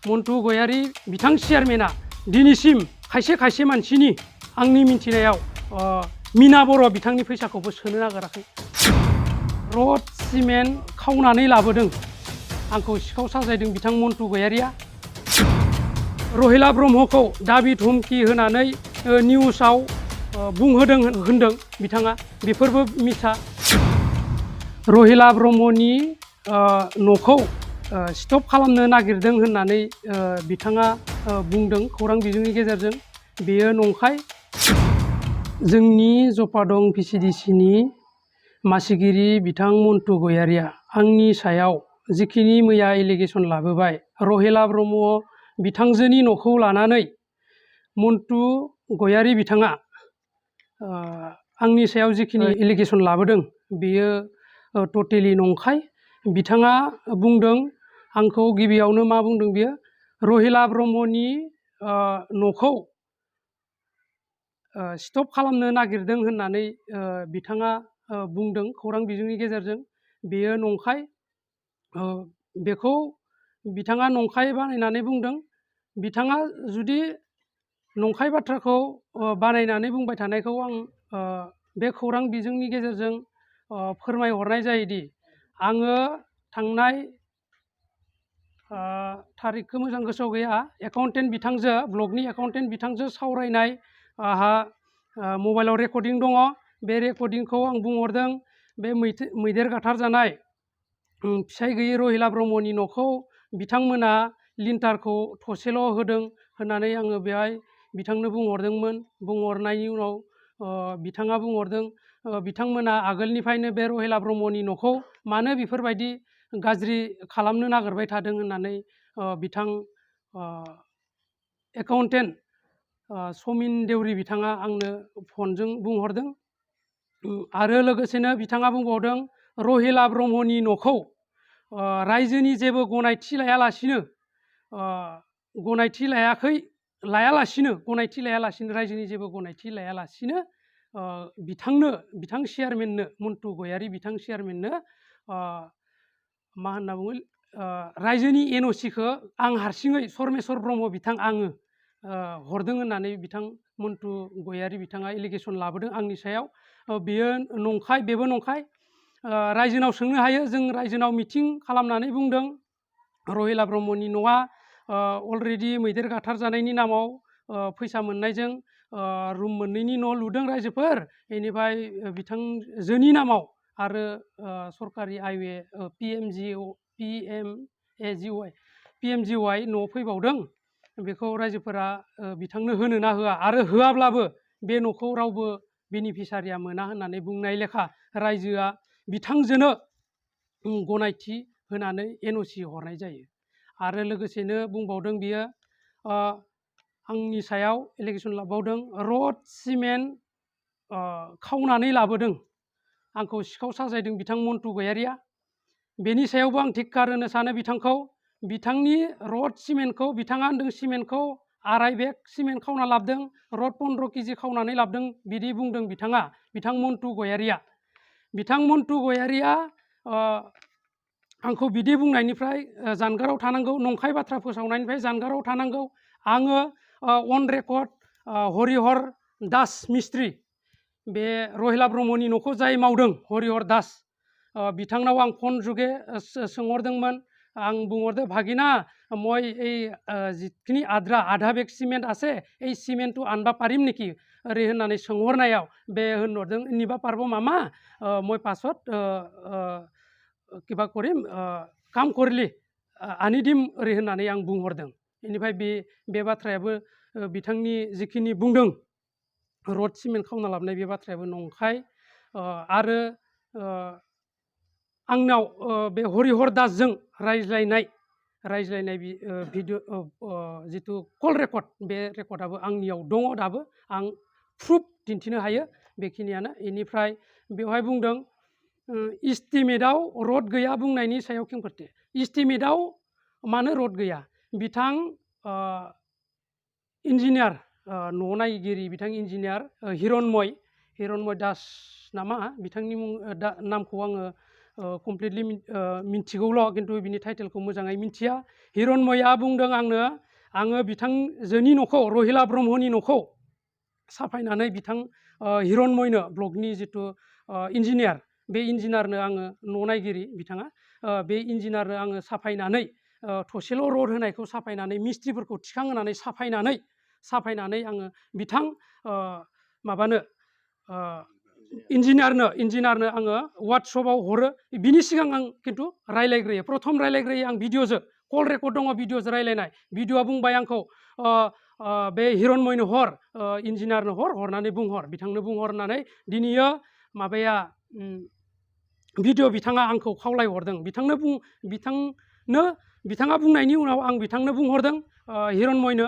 मन्टु गयारी बिथां चेयारमेना दिनैसिम खायसे मानसिनि आंनि मिन्थिनायाव मीना बर' बिथांनि फैसाखौबो सोनो नागिराखै। रड सिमेन्ट खावनानै लाबोदों, आंखौ सिखाव साजायदों बिथां मन्टु गयारिया। रहिला ब्रह्मखौ दाबि धमखि होनानै निउसाव बुंहोदों होनदों बिथाङा, बेफोरबो मिसा। रहिला ब्रह्मनि न'खौ स्टप खालामनो नागिरदों होननानै बिथाङा बुंदों खौरां बिजोंनि गेजेरजों, बेयो नंखाय। जोंनि जफादं VCDCनि मासिगिरि बिथां मन्टु गयारिया आंनि सायाव जिखिनि मैया एलिगेसन लाबोबाय, रहिला ब्रह्म बिथांजोनि न'खौ लानानै मन्टु गयारी बिथाङा आंनि सायाव जिखिनि एलिगेसन लाबोदों बेयो टटेलि नंखाय। बिथाङा बुंदों, आंखौ गिबियावनो मा बुंदों बियो, रहिला ब्रह्मनि न'खौ स्टप खालामनो नागिरदों होननानै बिथाङा बुंदों खौरां बिजोंनि गेजेरजों, बेयो नंखाय। बेखौ बिथाङा नंखाय बानायनानै बुंदों। बिथाङा जुदि नंखाय बाथ्राखौ बानायनानै बुंबाय थानायखौ आं बे खौरां बिजोंनि गेजेरजों फोरमायहरनाय जायोदि आङो थांनाय थारिखखौ मोजां गोसोआव गैया, एकाउन्टेन्ट बिथांजो, ब्लगनि एकाउन्टेन्ट बिथांजो सावरायनाय आंहा मबाइलाव रेकर्डिं दङ। बे रेकर्डिंखौ आं बुंहरदों, बे मैदेर गाथारजानाय फिसाय गैयै रहिला ब्रह्मनि न'खौ बिथांमोना लिन्टारखौ थसेल' होदों होननानै आङो बेहाय बिथांनो बुंहरदोंमोन। बुंहरनायनि उनाव बिथाङा बुंहरदों, बिथांमोना आगोलनिफ्रायनो बे रहिला ब्रह्मनि न'खौ मानो बेफोरबायदि गाज्रि खालामनो नागिरबाय थादों होननानै बिथां एकाउन्टेन्ट समिन देउरि बिथाङा आंनो फनजों बुंहरदों। आरो लोगोसेनो बिथाङा बुंबावदों, रहिला ब्रह्मनि न'खौ रायजोनि जेबो गनायथि लायालासिनो रायजोनि जेबो गनायथि लायालासिनो बिथां चेयारमेननो, मन्टु गयारी बिथां चेयारमेननो मा होनना बुङो, रायजोनि NOC-खौ आं हारसिङै सरमेश्वर ब्रह्म बिथां आङो हरदों होननानै बिथां मन्टु गयारी बिथाङा एलिगेसन लाबोदों आंनि सायाव। बेयो नंखाय, बेबो नंखाय। रायजोनाव सोंनो हायो, जों रायजोनाव मिटिं खालामनानै बुंदों रहिला ब्रह्मनि न'आ अलरेडि मैदेर गाथार जानायनि नामाव फैसा मोननायजों रुम मोननैनि न' लुदों रायजोफोर, बेनिफ्राय बिथांजोनि नामाव आरो सरकारि हाइवे PMGY न' फैबावदों। बेखौ रायजोफोरा बिथांनो होनो ना होआ, आरो होआब्लाबो बे न'खौ रावबो बेनिफिसारिया मोना होननानै बुंनाय लेखा रायजोआ बिथांजोनो गनायथि होनानै NOC हरनाय जायो। आरो लोगोसेनो बुंबावदों बियो, आंनि सायाव एलिगेसन लाबावदों, रड सिमेन्ट खावनानै लाबोदों, आंखौ सिखाव साजायदों बिथां मन्टु गयारिया। बेनि सायावबो आं धिक्कार होनो सानो बिथांखौ। बिथांनि रड सिमेन्टखौ बिथाङा होनदों सिमेन्टखौ 2.5 बेग सिमेन्ट खावना लाबोदों, रड 15 केजि खावनानै लाबोदों, बिदि बुंदों बिथाङा, बिथां मन्टु गयारिया। बिथां मन्टु गयारिया आंखौ बिदि बुंनायनिफ्राय जानगाराव थानांगौ, नंखाय बाथ्रा फोसावनायनिफ्राय जानगाराव थानांगौ। आङो अन रेकर्ड हरिहर दास मिस्ट्रि, बे रहिला ब्रह्मनि न'खौ जाय मावदों हरिहर दास, बिथांनाव आं फन जुगे सोंहरदोंमोन। आं बुंहरदो, भागिना মই এই जिखिनि आधा बेग सिमेन्ट আছে এই सिमेन्टটো आनबा पारिम नेকি ओरै होननानै सोंहरनायाव बे होनहरदों, निबा पारबो मामा, মই पाছত किबा करिम काम करलि आनि दिम ओरै होननानै आं बुंहरदों। बेनिफ्राय बे बाथ्रायाबो बिथांनि जिखिनि बुंदों रड सिमेन्ट खावना लाबोनाय, बे बाथ्रायाबो नंखाय। आरो आंनाव बे हरिहर दासजों रायज्लायनाय भिडिअ जिथु कल रेकर्ड, बे रेकर्डआबो आंनियाव दङ दाबो, आं प्रुफ दिन्थिनो हायो। बेखिनियानो। बेनिफ्राय बेवहाय बुंदों इस्टिमेटआव रड गैया बुंनायनि सायाव खेंफोरथि। इस्टिमेटआव मानो रड गैया? बिथां इन्जिनियार, न' नायगिरि बिथां इन्जिनियार हिरण्मय दास नामा, बिथांनि नामखौ आङो कमप्लिटलि मिन्थिगौल' खिन्थु बिनि टाइटेलखौ मोजाङै मिन्थिया। हिरनमयआ बुंदों आंनो आङो बिथांजोनि न'खौ रहिला ब्रह्मनि न'खौ साफायनानै बिथां हिरनमयनो ब्लकनि जिथु इन्जिनियार बे इन्जिनियारनो आङो न' नायगिरि बिथाङा बे इन्जिनियारनो आङो साफायनानै थसेल' रड होनायखौ साफायनानै मिस्ट्रिफोरखौ थिखांहोनानै साफायनानै आङो बिथां माबानो इन्जिनियारनो आङो वाट्सएपआव हरो। बिनि सिगां आं खिन्थु रायलायग्रोयो, प्रथम रायलायग्रोयो आं भिडिअ'जों, कल रेकर्ड दङ भिडिअ'जों रायलायनाय। भिडिअ'आ बुंबाय आंखौ बे हिरनमयनो हर, इन्जिनियारनो हरनानै बुंहर, बिथांनो बुंहर होननानै दिनैयो माबाया भिडिअ' बिथाङा आंखौ खावलायहरदों। बिथाङा बुंनायनि उनाव आं बिथांनो बुंहरदों हिरनमयनो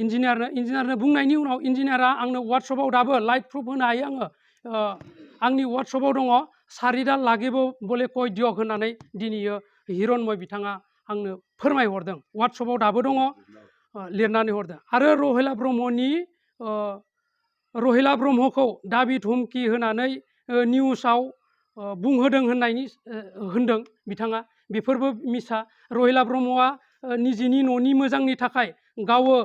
इन्जिनियारनो बुंनायनि उनाव इन्जिनियारा आंनो वाट्सएपआव दाबो लाइभ प्रुफ होनो हायो आङो। आंनि वाट्सएपआव दङ सारिदाल लागेबो बले कय दियक होननानै दिनैयो हिरनमय बिथाङा आंनो फोरमायहरदों, वाट्सएपआव दाबो दङ, लिरनानै हरदों। आरो रहिला ब्रह्मखौ दाबि धमखि होनानै निउसाव बुंहोदों होनदों बिथाङा, बेफोरबो मिसा। रहिला ब्रह्मआ निजेनि न'नि मोजांनि थाखाय गावो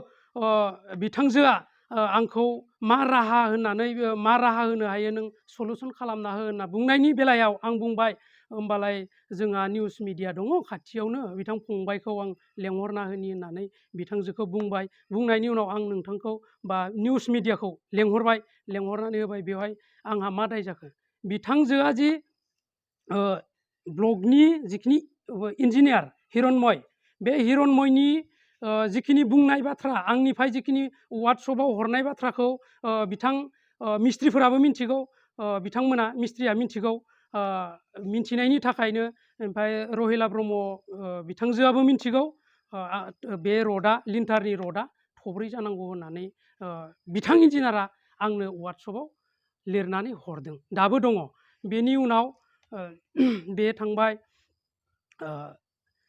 बिथांजोआ आंखौ मा राहा होनो हायो नों सलुसन खालामना हो होनना बुंनायनि बेलायाव आं बुंबाय होमबालाय जोंहा निउस मिडिया दङ खाथियावनो, बिथां फंबायखौ आं लेंहरना होनि होननानै बिथांजोखौ बुंबाय। बुंनायनि उनाव आं नोंथांखौ बा निउस मिडियाखौ लेंहरनानै होबाय। बेवहाय आंहा मा दाय जाखो? बिथांजोआ जि ब्लकनि जिखिनि इन्जिनियार हिरनमय, बे हिरनमयनि जिखिनि बुंनाय बाथ्रा, आंनिफ्राय जिखिनि वाट्सएपआव हरनाय बाथ्राखौ बिथां मिस्ट्रिफोराबो मिन्थिगौ, बिथांमोना मिस्ट्रिया मिन्थिगौ। मिन्थिनायनि थाखायनो ओमफ्राय रहिला ब्रह्म बिथांजोआबो मिन्थिगौ बे रडआ, लिन्टारनि रडआ थब्रै जानांगौ होननानै बिथां इन्जिनियारा आंनो वाट्सएपआव लिरनानै हरदों, दाबो दङ। बेनि उनाव बे थांबाय।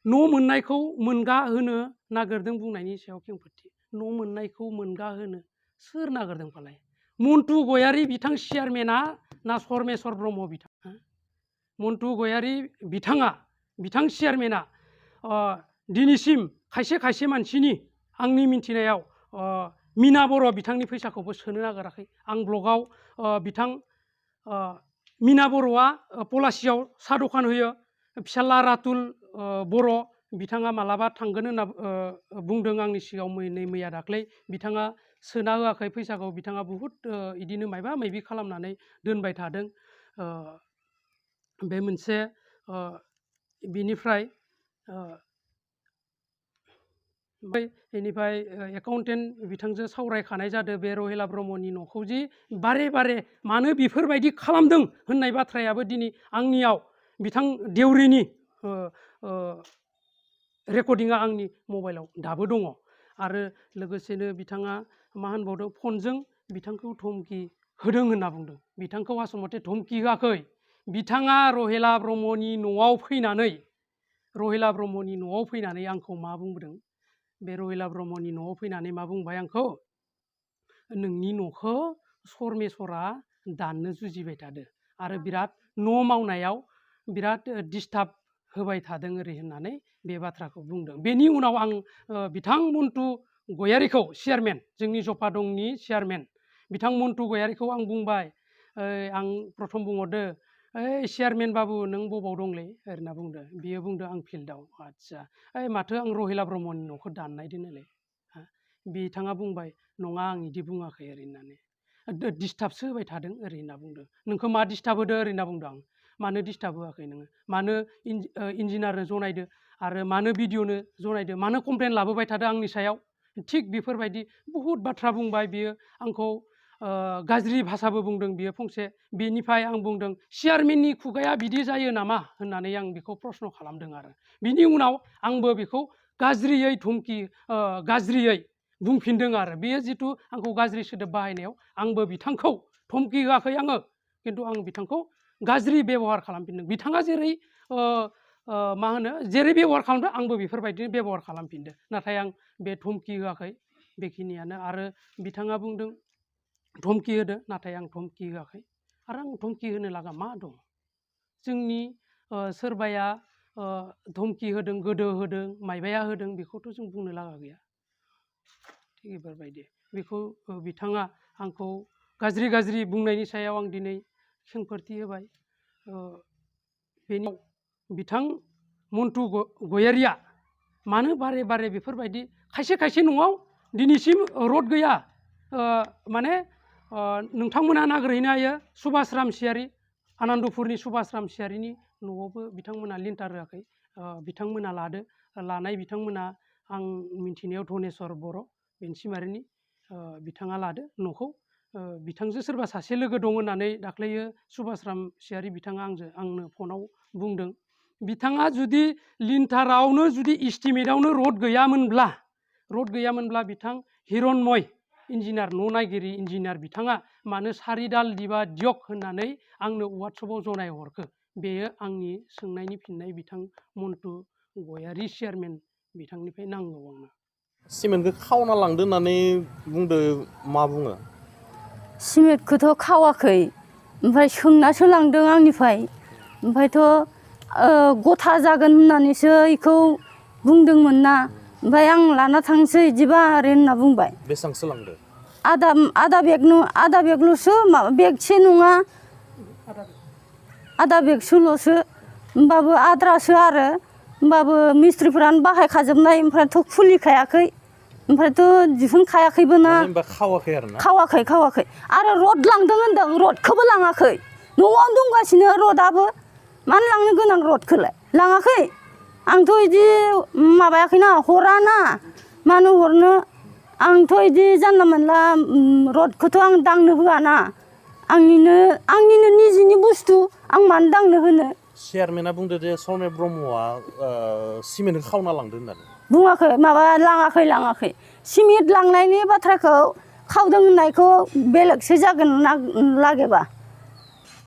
न' मोननायखौ मोनगा होनो नागिरदों बुंनायनि सायाव खेंफोरथि। न' मोननायखौ मोनगा होनो सोर नागिरदों फालाय? मन्टु गयारि बिथां चेयारमेना ना सरमेश्वर ब्रह्म बिथां? मन्टु गयारि बिथां चेयारमेना दिनैसिम खायसे मानसिनि आंनि मिन्थिनायाव मिना बर' बिथांनि फैसाखौबो सोनो नागिराखै। आं ब्लगाव बिथां मिना बर'आ पलासियाव साहा दखान होयो, फिसाला रातुल बर' बिथाङा मालाबा थांगोन होनना बुंदों आंनि सिगाङाव मैया दाख्लै। बिथाङा सोना होआखै फैसाखौ, बिथाङा बुहुद इदिनो मायबा मायबि खालामनानै दोनबाय थादों। बे मोनसे बिनिफ्राय एकाउन्टेन्ट बिथांजों सावरायखानाय जादों बे रहिला ब्रह्मनि न'खौ जि बारे मानो बेफोरबायदि खालामदों होननाय बाथ्रायाबो दिनै आंनियाव बिथां देउरिनि रेकर्डिंआ आंनि मबाइलाव दाबो दङ। आरो लोगोसेनो बिथाङा मा होनबावदों, फनजों बिथांखौ धमकि होदों होनना बुंदों। बिथांखौ आसलथे धमकि होआखै, बिथाङा रहिला ब्रह्मनि न'आव फैनानै आंखौ मा बुंदों? बे रहिला ब्रह्मनि न'आव फैनानै मा बुंबाय आंखौ? नोंनि न'खौ सरमेश्वरा दाननो जुजिबाय थादों आरो बिराद न' मावनायाव बिराद डिस्टार्ब होबाय थादों ओरै होननानै बे बाथ्राखौ बुंदों। बेनि उनाव आं बिथां मन्टु गयारिखौ, चेयारमेन, जोंनि जफादंनि चेयारमेन बिथां मन्टु गयारिखौ आं बुंबाय, आं प्रथम बुंहरदो, ओइ चेयारमेन बाबु नों बबाव दंलै होनना बुंदो। बियो बुंदो आं फिल्डआव। आदसा, माथो आं रहिला ब्रह्मनि न'खौ दाननायदोनोलै। बिथाङा बुंबाय, नङा आं इदि बुङाखै ओरै होननानै, डिस्टार्बसो होबाय थादों ओरै होनना बुंदों। नोंखौ मा डिस्टार्ब होदो ओरै होनना बुंदों आं। मानो डिस्टार्ब होआखै नोङो? मानो इन्जिनियारनो जनायदो आरो मानो भिडिअनो जनायदो? मानो कमप्लेन लाबोबाय थादों आंनि सायाव? थिग बेफोरबायदि बहुद बाथ्रा बुंबाय बियो आंखौ, गाज्रि भाषाबो बुंदों बियो फंसे। बेनिफ्राय आं बुंदों, चेयारमेननि खुगाया बिदि जायो नामा होननानै आं बेखौ प्रश्न खालामदों। आरो बिनि उनाव आंबो बेखौ गाज्रियै बुंफिनदों। आरो बेयो जिथु आंखौ गाज्रि सोदोब बाहायनायाव आंबो बिथांखौ धमकि होआखै आङो, खिन्थु आं बिथांखौ गाज्रि बेबहार खालामफिनदों। बिथाङा जेरै जेरै बेबहार खालामदों आंबो बेफोरबायदिनो बेबहार खालामफिनदों। नाथाय आं बे धमकि होआखै, बेखिनियानो। आरो बिथाङा बुंदों धमकि होदो, नाथाय आं धमकि होआखै। आरो आं धमकि होनो लागा मा दं? जोंनि सोरबाया धमकी होदों गोदो होदों माइबाया होदों बेखौथ' जों बुंनो लागा गैया थिग बेफोरबायदि बेखौ बिथाङा आंखौ गाज्रि बुंनायनि सायाव आं दिनै खेंफोरथि होबाय बेनि बिथां मन्टु गयारिया मानो बारे बारे बेफोरबायदि खायसे न'आव दिनैसिम रड गैया माने नोंथांमोना नागिरहैनो हायो सुभाष रामसियारि आनन्दपुरनि सुभाष रामसियारिनि न'आवबो बिथांमोना लिन्टार होआखै बिथांमोना लानाय बिथांमोना आं मिन्थिनायाव धनेस्वर बर' बेन्सिमारिनि बिथाङा लादो न'खौ बिथांजों सोरबा सासे लोगो दं होननानै दाख्लैयो सुभाष रामसियारि बिथाङा आंनो फनाव बुंदों बिथाङा जुदि लिन्टारावनो जुदि इस्टिमेटआवनो रड गैयामोनब्ला बिथां हिरनमय इन्जिनियार न' नायगिरि इन्जिनियार बिथाङा मानो सारिदाल दिबा दियक होननानै आंनो वाट्सएपआव जनाय हरखो बेयो आंनि सोंनायनि फिननाय बिथां मन्टु गयारि चेयारमेन बिथांनिफ्राय नांगौ आंनो सिमेन्टखौ खावना लांदो होननानै बुंदो मा बुङो सिमेन्टखौथ' खावाखै ओमफ्राय सोंनासो लांदों आंनिफ्राय ओमफ्रायथ' गथा जागोन होननानैसो बेखौ बुंदोंमोन ना ओमफ्राय आं लाना थांसै बिदिबा आरो होनना बुंबाय बेसेबांसो लांदो आधा बेगल'सो बेगसे नङा आधा बेगसोल'सो होमबाबो आद्रासो आरो होमबाबो मिस्ट्रिफोरानो बाहायखाजोबनाय ओमफ्रायथ' खुलिखायाखै ओमफ्रायथ' दिहुनखायाखैबो ना खावाखै आरो रड लांदों होनदों रडखौबो लाङाखै न'आवनो दंगासिनो रडआबो मानो लांनो गोनां रडखौलाय लाङाखै आंथ' बिदि माबायाखैना हराना मानो हरनो आंथ' बिदि जानला मोनला रडखौथ' आं दांनो होआना आंनिनो निजिनि बुस्थु आं मानो दांनो होनो चेयारमेना बुंदो जे सरमेन ब्रह्मआ सिमेन्टखौ खावना लांदो होननानै बुङाखै माबा लाङाखै सिमेन्ट लांनायनि बाथ्राखौ खावदों होननायखौ बेलेगसो जागोन लागेबा